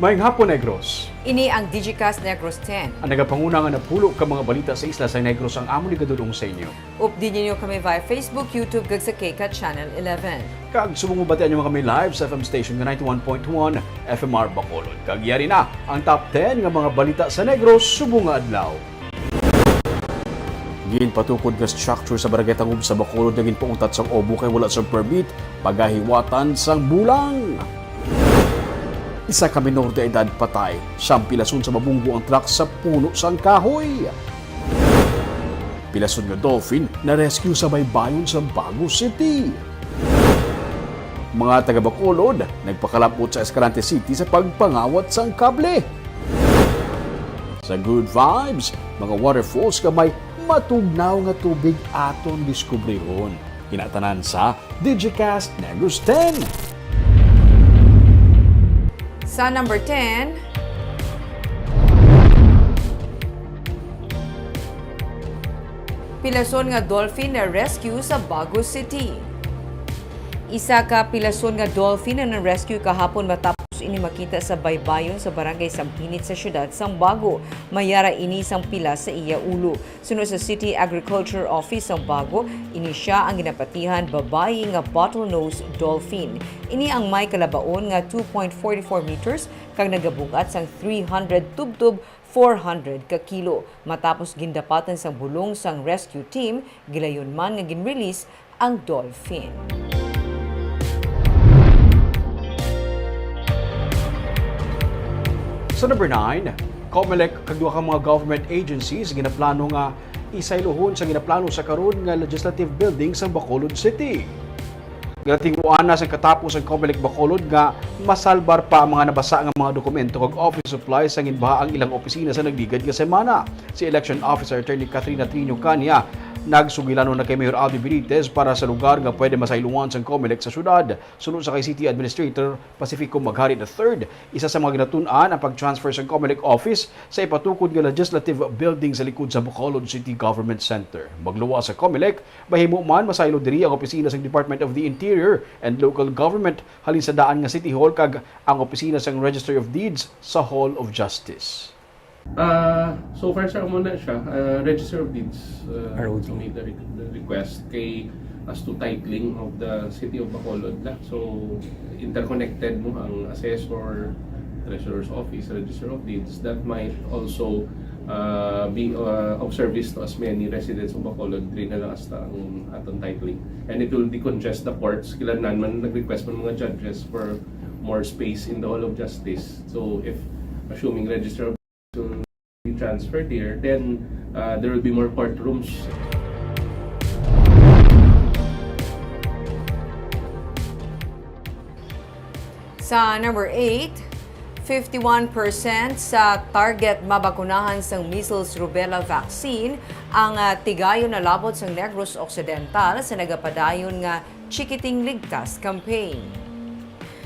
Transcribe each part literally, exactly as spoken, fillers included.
Maayong hapon, Negros. Ini ang Digicast Negros ten. Ang nagapanguna nga napulo ka mga balita sa isla sa Negros ang amon igadulong sa inyo. Updi ninyo kami via Facebook, YouTube, kag sa K CAT Channel eleven. Kag subong mabatian nyo kami live sa F M station nga ninety-one point one F M R Bacolod. Kag yari na ang top ten nga mga balita sa Negros subong nga adlaw. Ginpatukod nga structure sa Barangay Tangub sa Bacolod nga ginpauntat sang obo kay wala sang permit, pagahiwatan sang bulang. Isa ka minor de edad patay, siyam pilason sa mabunggo ang truck sa puno sang kahoy. Pilason nga dolphin na-rescue sa baybayon sa Bago City. Mga taga Bacolod nagpakalabot sa Escalante City sa pagpangawat sang kable. Sa Good Vibes, mga waterfalls nga may matugnaw nga tubig aton diskubrihon. Kinatanan sa Digicast Negros ten. Sa number ten, pilason nga dolphin na-rescue sa Bago City. Isa ka pilason nga dolphin ang na-rescue kahapon matapos ini makita sa baybayon sa Barangay Sampinit sa siyudad sang Bago. May yara ini sang pilas sa iya ulo. Suno sa City Agriculture Office sang Bago, ini sia ang ginapatihan babayi nga bottlenose dolphin. Ini ang may kalabaon nga two point four four meters kag nagabug-at sang three hundred tubtob four hundred ka kilo. Matapos gindapatan sang bulong sang rescue team, gilayon man nga ginrelease ang dolphin. Sa number nine, Comelec kag duha ka mga government agencies ginaplano nga isayluhon sa ginaplano sa karon nga legislative building sa Bacolod City. Ginatinguha na sa katapos ang Comelec Bacolod nga masalbar pa ang mga nabasa nga mga dokumento kag office supplies sa ginbaha ang ilang opisina sa nagligad nga semana. Si Election Officer Attorney Katrina Trino Cania nagsugilanon na kay Mayor Alvin Benitez para sa lugar nga pwede masayluan sang Comelec sa syudad. Suno sa kay City Administrator Pacifico Maghari the third, isa sa mga ginatun-an ang pag-transfer sang Comelec office sa ipatukod nga legislative building sa likod sa Bacolod City Government Center. Magluwas sa Comelec, mahimo man masaylo diri ang opisina sang Department of the Interior and Local Government halin sa daan nga City Hall kag ang opisina sang Registry of Deeds sa Hall of Justice. Ah, so far, sir, amo na siya, ah, Register of Deeds, ah, R O D. Made the re- the request kay as to titling of the city of Bacolod na. So, interconnected mo ang assessor, treasurer's office, Register of Deeds. That might also, ah, be, ah, of service to as many residents of Bacolod, diri na lang hasta ang aton titling. And it will decongest the courts. Kailangan man nag-request man mga judges for more space in the Hall of Justice. So, if assuming Register of to be transferred here, then uh, there will be more courtrooms. Sa number eight, fifty-one percent sa target mabakunahan sang measles rubella vaccine ang ah, tigayon na labot sang Negros Occidental sa nagapadayon nga Chikiting Ligtas campaign.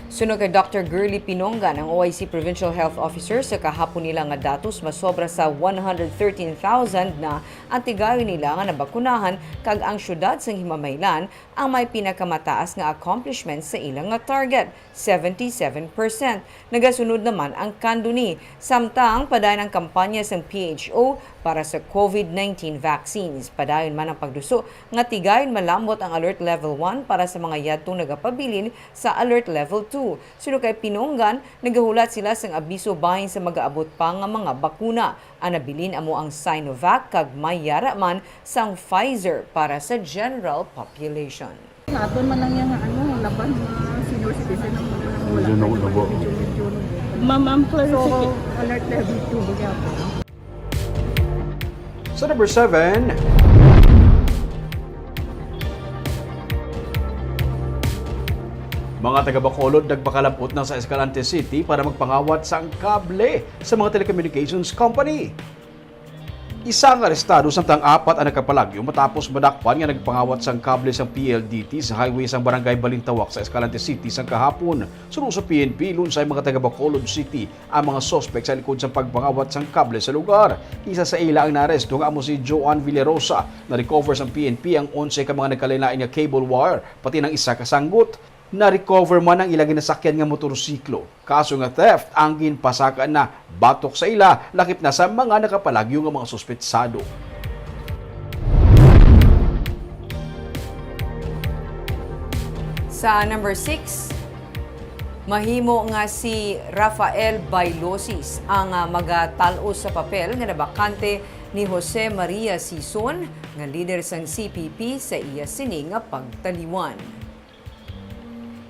Suno kay Doctor Girly Pinongan, ang O I C Provincial Health Officer, sa kahapon nila nga datos, masobra sa one hundred thirteen thousand na ang tigayon nila nga nabakunahan, kag ang siyudad sang Himamaylan ang may pinakamataas nga accomplishment sa ila nga target, seventy-seven percent. Nagasunod naman ang Candoni. Samtang padayon ang kampanya sang P H O para sa COVID nineteen vaccines, padayon man ang pagduso nga tigayon malambot ang Alert Level one para sa mga yadtong nagapabilin sa Alert Level two. Suno kay Pinongan, nagahulat sila sang abiso bahin sa magaabot pa nga mga bakuna. Ang nabilin amo ang Sinovac kag may yara man sang Pfizer para sa general population. Sa aton man lang yan nga ano, laban mga senior citizen ang mga wala. Medyo na, na ba? Medyo, medyo, medyo. Ma'am, ma'am, clarification. So, alert level two ba gyapon? Sa number seven, mga taga Bacolod nagpakalabot na sa Escalante City para magpangawat sang kable sa mga telecommunications company. Isa ang arestado samtang apat ang nagkapalagyo matapos madakpan nga nagpangawat sang kable sang P L D T sa highway sang Barangay Balintawak sa Escalante City sang kahapon. Suno sa P N P, lunsay mga taga Bacolod City ang mga suspek sa likod sang pagpangawat sang kable sa lugar. Isa sa ila ang naaresto nga amo si Joan Villarosa. Na-recover sang P N P ang onse ka mga nagkalain-lain nga cable wire, pati nang isa ka sanggot. Na-recover man ang ila ginasakyan nga motorsiklo. Kaso nga theft ang ginpasaka na batok sa ila, lakip na sa mga nakapalagyo nga mga suspetsado. Sa number six, mahimo nga si Rafael Bailosis ang, ah, magatal-os sa papel nga nabakante ni Jose Maria Sison nga lider sang C P P sa iya sini nga pagtaliwan.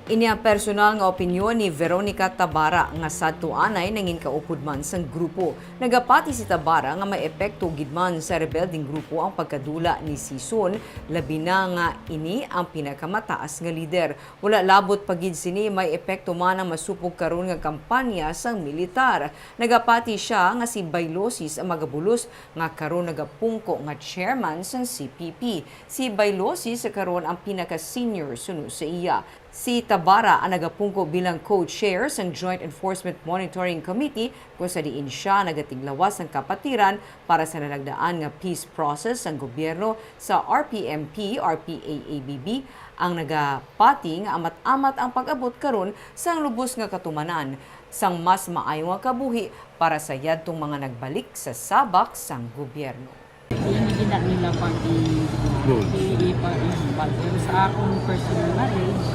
Ini ang personal nga opinyon ni Veronica Tabara, nga sadto anay nangin kaupod man sang grupo. Nagapati si Tabara nga may epekto gid man sa rebelding grupo ang pagkadula ni Sison, labi na nga ini ang pinakamataas nga lider. Wala labot pa gid sini may epekto man ang masupog karon nga kampanya sang militar. Nagapati sia nga si Bailosis ang magabulos nga karon nagapungko nga chairman sang C P P. Si Bailosis karon ang pinaka-senior suno sa iya. Si Tabara ang nagapungko bilang co-chair sang Joint Enforcement Monitoring Committee, kung sa diin sia nagatiglawas sang kapatiran para sa nalagdaan nga peace process sang gobyerno sa R P M P, R P A A B B, ang nagapati nga amat-amat ang pag-abot karon sang lubos nga katumanan sang mas maayo nga kabuhi para sa yadtong mga nagbalik sa sabak sang gobyerno. Yun yung gina nila pag i-, Gold. i-, i-, pag i-, but pero sa akong personal knowledge,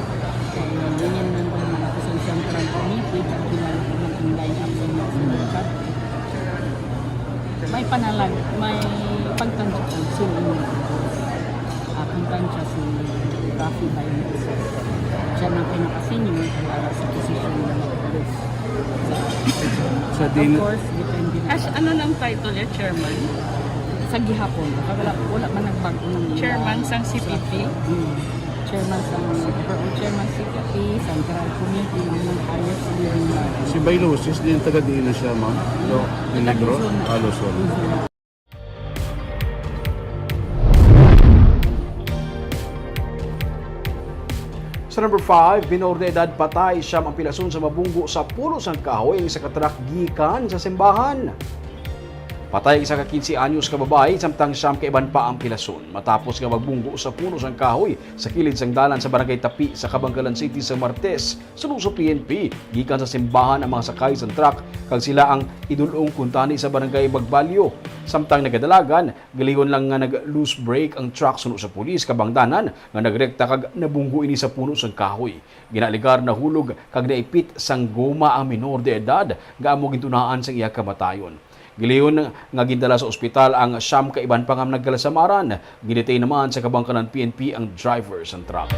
kay yun yung number one ako sa Central Committee, pag kinala ko ng online action na sa may panalag, may pagtanggap sa inyo. Akong tansya si Rafi Bayon. Siya na ang pinaka-senior para sa position na nag-address. Sa Of din course, depende na. As, ano nang title niya? Chairman? Sa gihapon. Wala, wala man nagbago ng Chairman sang C P P? Mm. Chairman sang, or chairman C P P, Central Committee, ang nang highest level na. Si Bailosis din, taga diin na siya, ma'am? Lo, Taga Negros? Luzon na. Ah, Luzon. Luzon. Sa number five, minor de edad patay, siyam ang pilason sa mabunggo sa puno sang kahoy ang isa ka truck gikan sa simbahan. Patay ang isa ka quince anyos ka babayi, samtang siyam ka iban pa ang pilason matapos nga magbunggo sa puno sang kahoy sa kilid sang dalan sa Barangay Tapi sa Kabankalan City sa Martes. Suno sa P N P, gikan sa simbahan ang mga sakay sang truck kag sila ang idul-ong kuntani sa Barangay Magbalyo. Samtang nagadalagan, gilihon lang nga nag-loose brake ang truck suno sa pulis kabangdanan nga nagrekta kag nabunggo ini sa puno sang kahoy. Ginaalegar nahulog kag naipit sang goma ang minor de edad nga amo gintunaan sang iya kamatayon. Gilihon nga gindala sa ospital ang siyam ka iban pa nga nagkalasamaran. Ginitain naman sa Kabangkalan P N P ang driver sang truck.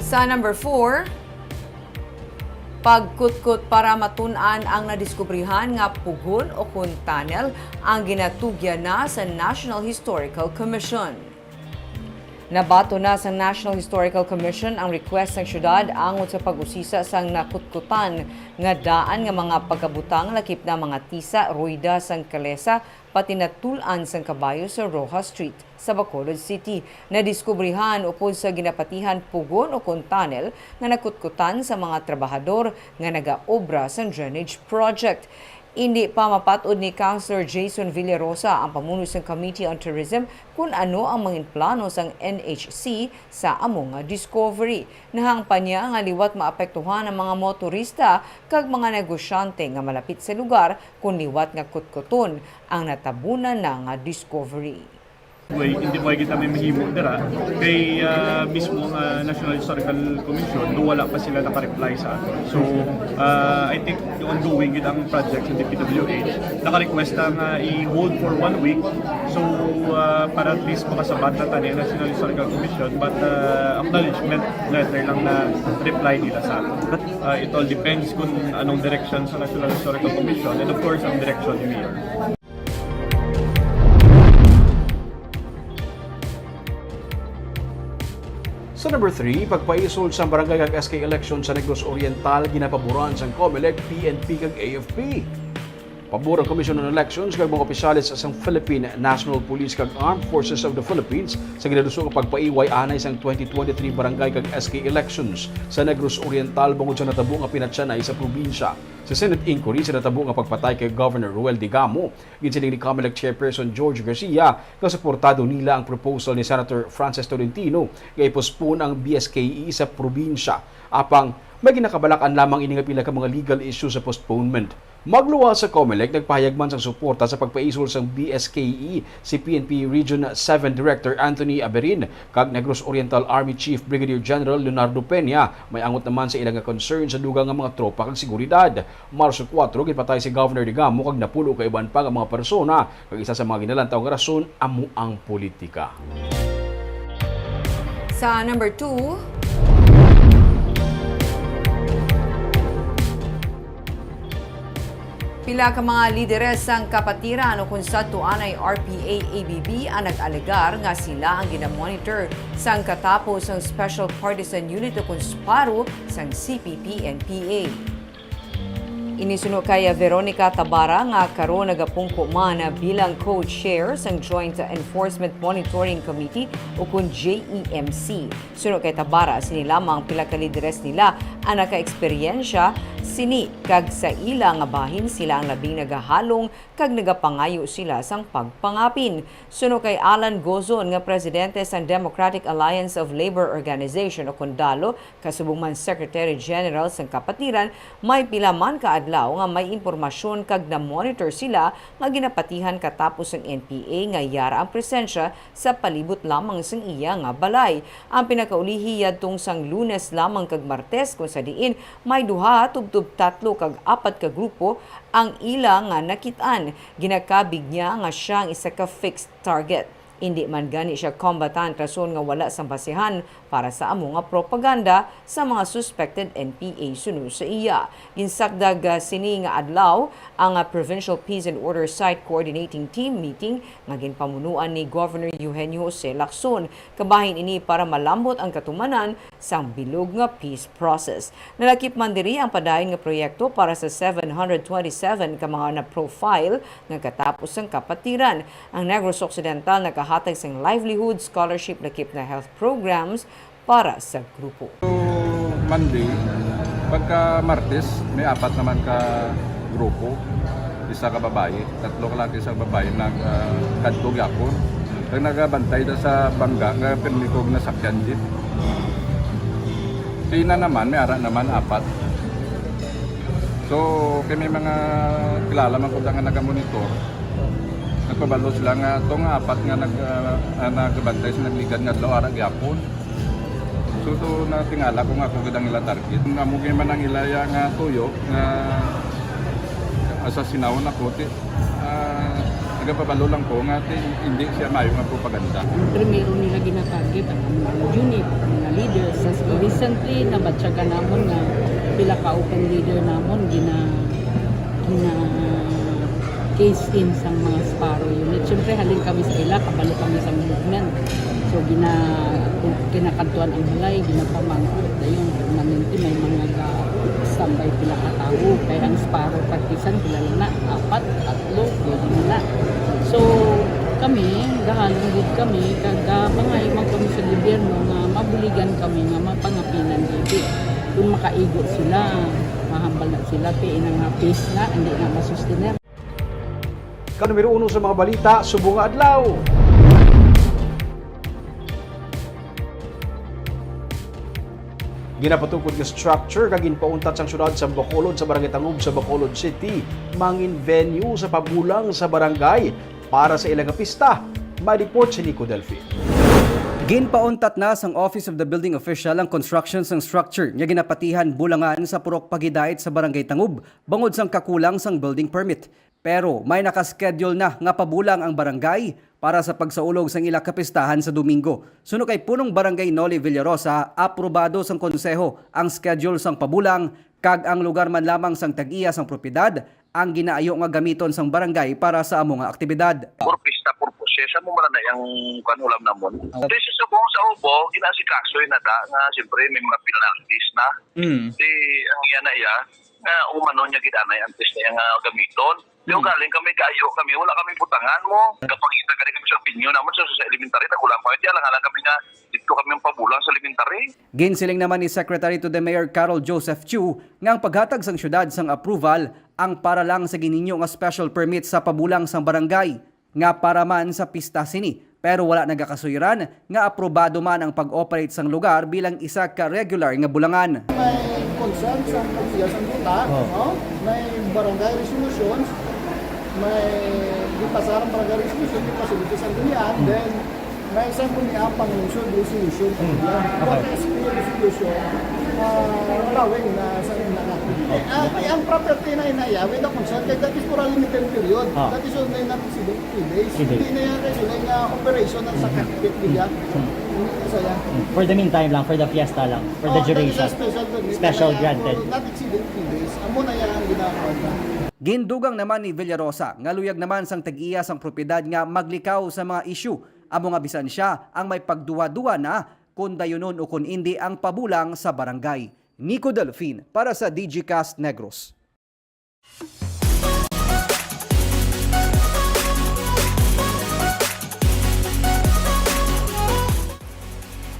Sa number four, pagkutkot para matun-an ang nadiskubrihan nga pugon ukon tunnel ang ginatugyan na sa National Historical Commission. Nabaton na sang National Historical Commission ang request sang syudad angot sa pag-usisa sang nakutkutan nga daan nga mga pagkabutang, lakip na mga tisa, rueda sang kalesa, pati na tul-an sang kabayo sa Roxas Street sa Bacolod City. Nadiskubrihan upod sa ginapatihan pugon ukon tunnel nga nakutkutan sa mga trabahador nga nagaobra sang drainage project. Indi pa mapat-od ni Councilor Jason Villarosa, ang pamuno sang Committee on Tourism, kun ano ang mangin plano sang N H C sa amo nga discovery. Nahangpan niya nga liwat maapektuhan ang mga motorista kag mga negosyante nga malapit sa lugar kon liwat nga kutkuton ang natabunan na nga discovery. Way, hindi mo kita may mahimo dira kay, ah, mismo nga National Historical Commission, do wala pa sila naka-reply sa ato. So, ah, I think ongoing gid ang project sa D P W H. Naka-request na nga i-hold for one week. So, ah, para at least makasabat na tani ang National Historical Commission, but, ah, acknowledgement letter lang na reply nila sa ato. Ah, it all depends kung anong direction sa National Historical Commission and of course ang direction ni Mayor. Sa number three, pagpaisol sang barangay kag S K election sa Negros Oriental, ginapaboran sang Comelec, P N P kag A F P. Pabor ang Commission on Elections kag mga opisyales sang Philippine National Police kag Armed Forces of the Philippines sa ginaduso nga pagpaiway anay sang twenty twenty-three barangay kag S K elections sa Negros Oriental bangod sa natabo nga pinatyanay sa probinsya. Sa Senate inquiry sa natabo nga pagpatay kay Governor Roel Digamo, ginsiling ni Comelec Chairperson George Garcia nga suportado nila ang proposal ni Senator Francis Tolentino nga i-postpone ang B S K E sa probinsya. Apang may ginakabalak-an lamang ini nga pila ka mga legal issue sa postponement. Magluwas sa Comelec, nagpahayag man sang suporta sa pagpaisol sang B S K E si P N P Region seven Director Anthony Aberin kag Negros Oriental Army Chief Brigadier General Leonardo Peña. May angot naman sa ila nga concern sa dugang nga mga tropa kag seguridad. Marso kuwatro, ginpatay si Governor Digamo kag napulo ka iban pa nga mga persona, kag isa sa mga ginalantaw nga rason amo ang politika. Sa number two, pila ka mga lideres sang kapatiran ukon sadto anay R P A A B B ang nag-alegar nga sila ang ginamonitor sang katapo sang Special Partisan Unit ukon SPARU sang C P P N P A. Ini suno kay Veronica Tabara, nga karon nagapungko man bilang co-chair sang Joint Enforcement Monitoring Committee ukon J E M C. Suno kay Tabara, sini lamang pila ka lideres nila ang nakaeksperyensya sini, kag sa ila nga bahin sila ang labing nagahalong kag nagapangayo sila sang pagpangapin. Suno kay Alan Gozon, nga presidente sang Democratic Alliance of Labor Organization ukon DALO, kasubong man Secretary General sang kapatiran, may pila man ka adlaw nga may impormasyon kag na-monitor sila nga ginapatihan katapo sang N P A nga yara ang presensya sa palibot lamang sang iya nga balay. Ang pinakaulihi yadtong sang Lunes lamang kag Martes, kung sa diin may duha, tubtob tatlo kag apat ka grupo ang ila nga nakit-an. Ginakabig niya nga sia ang isa ka fixed target. Indi man gani sia combatant, rason nga wala sang basihan para sa amo nga propaganda sa mga suspected N P A suno sa iya. Ginsakdag, ah, sini nga adlaw ang, ah, Provincial Peace and Order Site Coordinating Team meeting nga ginpamunuan ni Governor Eugenio Jose Lacson. Kabahin ini para malambot ang katumanan sang bilog nga peace process. Nalakip man diri ang padayon nga proyekto para sa seven hundred twenty-seven ka mga na-profile nga katapo sang kapatiran. Ang Negros Occidental nagahatag sang livelihood, scholarship, lakip na health programs para sa grupo. So, Monday, pagka Martes, may apat naman ka grupo, isa ka babayi, tatlo ka lalaki, isa ka babayi, nag, ah, kadto gyapon. Kag nagabantay da sa bangga nga pirmi ko ginasakyan jeep. Sa ina naman, may ara naman, apat. So, kay may mga kilala man ko nga nagamonitor. Nagpabalo sila nga to nga apat nga nag, ah, ah, nagabantay sa nagligad nga adlaw, ara gyapon. So, to natingala ko nga ako gid ang ila target. Amo gid man ang ila ya nga tuyo nga asasinahon ako, ti, ah, nagapabalo lang ko nga ti, hindi siya maayo nga propaganda. Primero nila ginatarget ang mga unit, mga leaders. Sa recently, nabatyagan namon nga pila ka open leader namon gina-, gina-case in sang mga SPARU unit. Siyempre, halin kami sa ila, kabalo kami sa movement. So, gina-, kinakadtuan ang balay, ginapamangkot. Dayon, permanente, may mga ga-standby pila ka tawo. Kaya ang SPARU partisan, kilala na, apat, tatlo, pwede na. So, kami, gahalong gid kami, kag, ah, mangayo man kami sa gobyerno nga mabuligan kami nga mapangapinan dito. Kung makaigo sila, mahambal na sila, ti ina nga peace na, hindi na masustener. Ka numero uno sa mga balita subong nga adlaw. Ginapatukod nga structure nga ginpauntat sang siyudad sa Bacolod sa Barangay Tangub sa Bacolod City, mangin venue sa pabulang sa barangay para sa ila nga pista. May report si Nico Delfin. Ginpauntat na sang Office of the Building Official ang construction sang structure nga ginapatihan bulangan sa Purok Paghidait sa Barangay Tangub bangod sang kakulang sang building permit. Pero may naka-schedule na nga pabulang ang barangay para sa pagsaulog sang ila kapistahan sa Domingo. Suno kay Punong Barangay Noli Villarosa, aprobado sang konseho ang schedule sang pabulang, kag ang lugar man lamang sang tag-iya sang propiedad ang ginaayo nga gamiton sang barangay para sa amo nga aktibidad. Puro pista, puro poses. Amo man na yang kuan ulam namon. Opo. Di sa subong sa ubo, ginasikaso na da nga siyempre may mga penalties na. Mm. Di ang iya na iya, nga umano niya gid anay antes na iya nga gamiton. Di ko galing kami, kaayo kami, wala kami butangan mo. Kapangita gani kami sa opinion naman sa, sa elementary, nagulang kami, di alang-alang kami nga dito kami ang pabulang sa elementary. Ginsiling naman ni Secretary to the Mayor Carol Joseph Chu nga ang paghatag sang siyudad sang approval ang para lang sa gininyo nga special permit sa pabulang sang barangay nga para man sa pista sini, pero wala nagakasuyran nga aprobado man ang pag-operate sang lugar bilang isa ka regular nga bulangan. May concern sa pag-iya sa luta, Oh. no? May barangay resolutions, may gipasar ang barangay resolution, may facilities ang dunian, Hmm. then may isang dunian pang lungsod resolution. Hmm. Yeah. Okay. What is the resolution? Ah, allowing na sa ina na. Oh. Eh, ah, kaya ang property na inaya, with the concern, kay that is for a limited period. Ah. That is only not three days. Hindi. Hindi na yan kayo nga operation ang sa Mm. cockpit niya. Mm. Hindi na saya. Mm. For the meantime lang, for the fiesta lang, for the Oh, that is a duration. special permit Special na yan, granted. for not exceeding three days. Amo na yan ang ginagawa niya. Gindugang naman ni Villarosa nga luyag naman sang tag-iya sang propiedad nga maglikaw sa mga isyu, amo nga bisan siya ang may pagduwa-duwa na kon dayunon o kon indi ang pabulang sa barangay. Nico Delfin para sa Digicast Negros.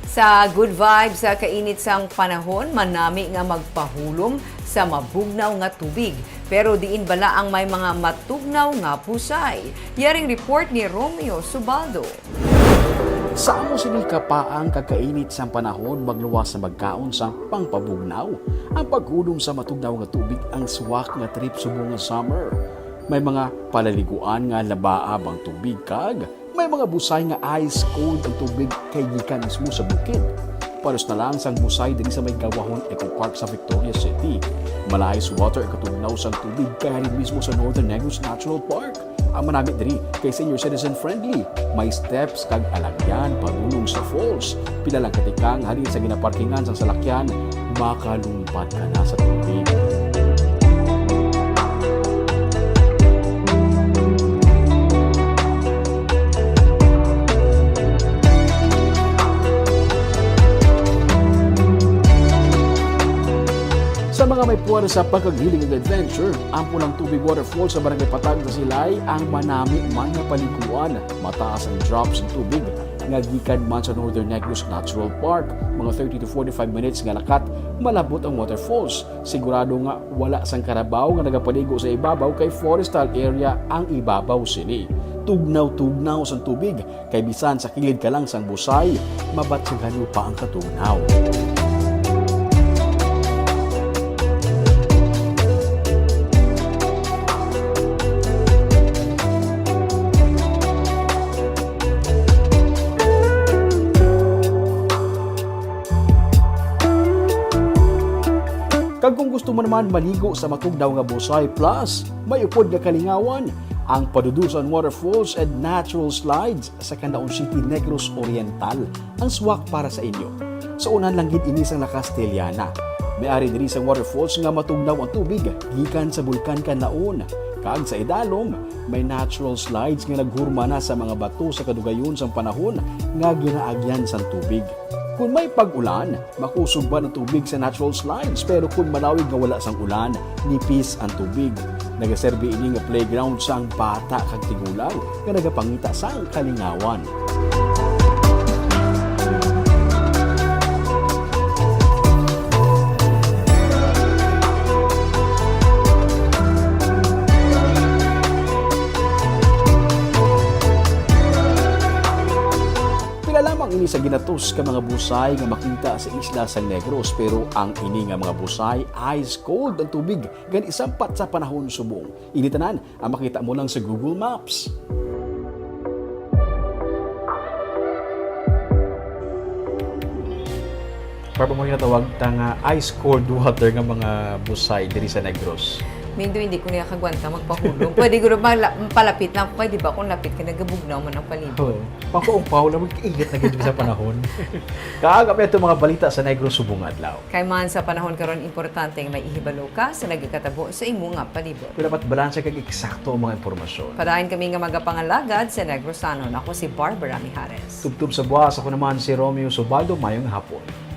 Sa good vibes, sa kainit sang panahon, manami nga magpahulom sa mabugnaw nga tubig. Pero diin bala ang may mga matugnaw nga busay? Yaring report ni Romeo Subaldo. Sa amo sini kapaang kag kainit sang panahon, magluwas sa magkaon sang pangpabugnaw. Ang paghulom sa matugnaw nga tubig ang swak nga trip subong nga summer. May mga palaliguan nga labaab ang tubig kag may mga busay nga ice cold ang tubig kay gikan mismo sa bukid. Pares na lang sang busay diri sa may Gawahon Eco Park sa Victoria City. Malahi sa water ang katugnaw sang tubig kay halin mismo sa Northern Negros Natural Park. Ang manami diri kay senior citizen friendly. May steps kag alagyan padulong sa falls. Pila lang ka tikang halin sa ginaparkingan sang salakyan, makalumpat ka na sa tubig. Sa mga may puwersa pagkaghiling ag adventure, ang Pulang Tubig Waterfall sa Barangay Patag sa Silay ang manami man nga paliguan. Mataas ang drops ng tubig nga gikan man sa Northern Negros Natural Park. Mga thirty to forty-five minutes nga lakat, malabot ang waterfalls. Sigurado nga wala sang karabaw nga nagapaligo sa ibabaw kay forestal area ang ibabaw sini. Tugnaw-tugnaw sang tubig kay bisan sa kilid ka lang sang busay, mabatyagan mo pa ang katugnaw. Kag kung gusto mo naman maligo sa matugnaw nga busay plus may upod nga kalingawan, ang Padudusan Waterfalls and Natural Slides sa Canlaon City, Negros Oriental ang swak para sa inyo. Sa unahan lang gid ini sang La Castellana. May ari diri sang waterfalls nga matugnaw ang tubig gikan sa Bulkan Canlaon, kag sa idalom may natural slides nga naghurma na sa mga bato sa kadugayon sang panahon nga ginaagyan sang tubig. Kung may pag-ulan, makusog man ang tubig sa natural slides, pero kung malawig nga wala sang ulan, nipis ang tubig. Nagaserbi ini nga playground sang bata kag tigulang nga nagapangita sang kalingawan. Pila lamang ini sa ginatos ka mga busay nga makita sa isla sang Negros, pero ang ini nga mga busay, ice cold ang tubig, gani sampat sa panahon subong. Ini tanan ang makita mo lang sa Google Maps. Para mo ginatawag ta nga ice cold water nga mga busay diri sa Negros. Mindo, hindi ko niya kagwanta magpahulom. Pwede ko na mala-, palapit lang ako kay, di ba, kung lapit ka, nagabugnaw man ang palibot. Oo. Pakuong-paw lang, mag-init na gid sa panahon. Kag ato mga balita sa Negros subong adlaw. Kay man sa panahon karon, importante nga may ihibalo ka sa nagakatabo sa imo nga palibot. Kung dapat balanse kag eksakto ang mga impormasyon. Padayon kami nga magapangalagad sa Negrosanon. Ako si Barbara Mijares. Tubtob sa buwas, ako naman si Romeo Subaldo. Mayong hapon.